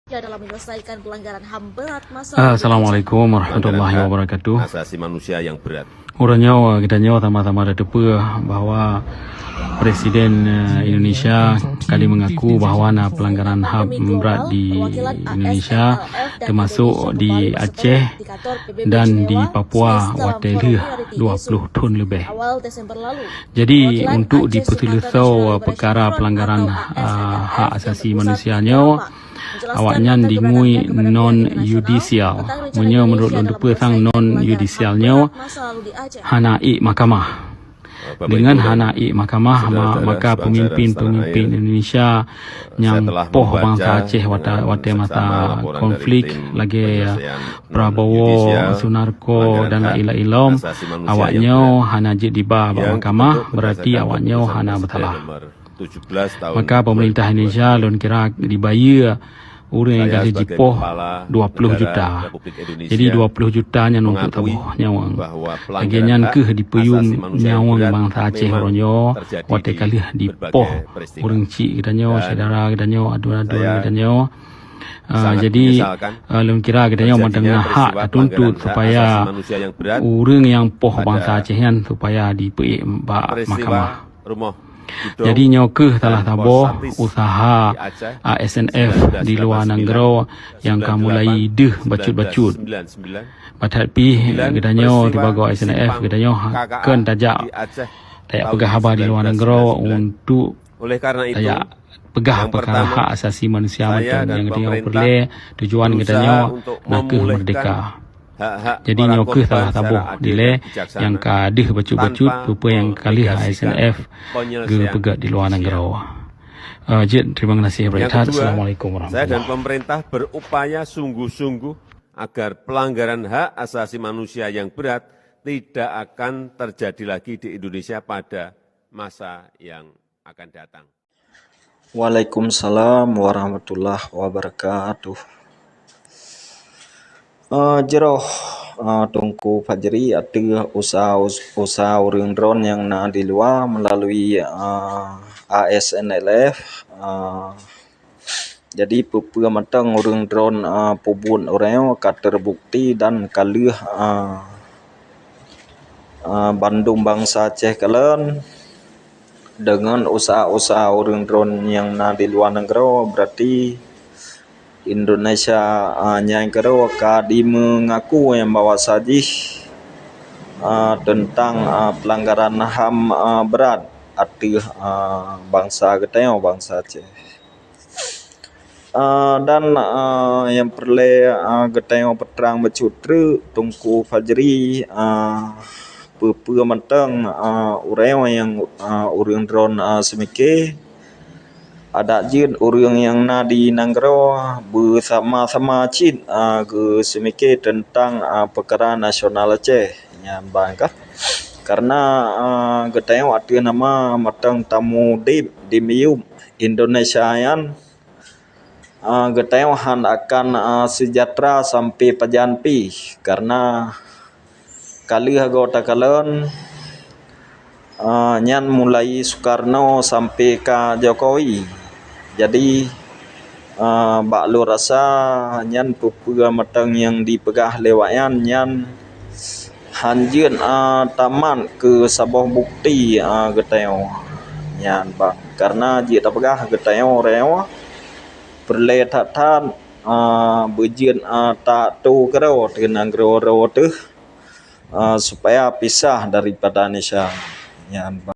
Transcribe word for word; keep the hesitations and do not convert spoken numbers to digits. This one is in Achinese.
Indonesia dalam menyelesaikan pelanggaran HAM berat masa Assalamualaikum warahmatullahi wabarakatuh. Asasi manusia yang berat. Uroe nyoe geutanyoe sama-sama tateupeue bahwa Presiden, eh, Indonesia kali mengaku bahwa na pelanggaran HAM berat di Indonesia, termasuk di Aceh dan di Papua watée lheueh dua puluh thon leubeh. Jadi, untuk dipeuseuleusoe peukara pelanggaran, ah, hak asasi manusia nyoe, awaknyan dingui non yudisial. Meunyoe meunurot lôn teupeue sang non yudisial nyoe hana ék mahkamah. Deungon hana ék mahkamah, ma-, maka peumimpén-peumimpén Indonesia nyang poh bansa Aceh wata-, watée masa konflik lagée Prabowo, Sunarko dan laén-laén lom, awaknyoe hana jeuet diba bak mahkamah, beurati awaknyoe hana beusalah. Maka pemerintah Indonesia lôn kira dibayeue ureuëng nyang ka lheueh jipoh dua puluh juta. Jadi dua puluh juta nyan untuk saboh nyawöng. Lagée nyan keuh dipeuyum nyawöng bansa Aceh uroe nyoe watée ka lheueh dipoh ureuëng chik geutanyoe, syedara geutanyoe, aduen-aduen geutanyoe. Ah, jadi, ah, lôn kira geutanyoe mantong na hak tatuntut supaya ureuëng nyang poh bansa Aceh nyan supaya dipeuék bak mahkamah. Jadi nyoe keuh salah saboh usaha A S N F di luwa nanggroe nyang ka mulai deuh bacut-bacut. Pat that pih geutanyoe sibagoe A S N F geutanyoe ha-, kon tajak, tajak peugah haba di luwa nanggroe untuk tajak peugah peukara hak asasi manusia mantong nyang geutanyoe peureulée, tujuan geutanyoe na keuh meurdehka. Jadi nyoe keuh salah saboh dilée nyang ka deuh bacut-bacut peue-peue nyang ka lheueh A S N F geupeugét di luwa nanggroe. Eh, jeuet, terima kasih banyak that. Assalamualaikum warahmatullahi wabarakatuh. Saya dan pemerintah berupaya sungguh-sungguh agar pelanggaran hak asasi manusia yang berat tidak akan terjadi lagi di Indonesia pada masa yang akan datang. Waalaikumsalam warahmatullahi wabarakatuh. Eh, jroh, eh, Teungku Fajri ateueh usaha, usaha ureuëng droen nyang na di luwa meulalu, eh, A S N L F, eh, jadi peue-peue mantong ureuëng droen, eh, peubuet uroe nyoe ka teubukti dan ka lheueh, eh, eh, bandum bansa Aceh kalon deungon usaha-usaha ureuëng droen nyang na di luwa nanggroe, beurati Indonesia, ah, nyang keudua ka dimeungaku nyang bahwasa jih, ah, teuntang, ah, peulanggaran HAM, ah, brat ateueh, ah, bansa geutanyoe, bansa Aceh. Ah, dan, ah, nyang peureulée, ah, geutanyoe peutrang bacut treuk Teungku Fajri, ah, peue-peue mantong, ah, ureuëng nyang, ah, ureuëng droen, ah, seumike, adak jeuet ureuëng nyang na di nanggroe beusama-sama cit, ah, geuseumike teuntang, ah, peukara nasional Aceh nyan ban kah. Kareuna, ah, geutanyoe ateueh nama mantong tamudeb di miyueb Indonesia nyan, ah, geutanyoe hán akan, ah, seujahteura sampoe pajan pih, kareuna ka lheueh goe takalon, ah, nyan mulai Sukarno sampoe ka Jokowi. Jadi, ah, bak lôn rasa nyan peue-peue mantong nyang dipeugah lé awaknyan nyan hán jeuet, ah, tamat keu saboh bukeuti, ah, geutanyoe nyan ban. Kareuna jeuet tapeugah geutanyoe ureuëng peureulée that-that, ah, beujeuet, ah, tato keudroe teuh nanggroe droe teuh, ah, supaya pisah daripada Indonesia nyan ban.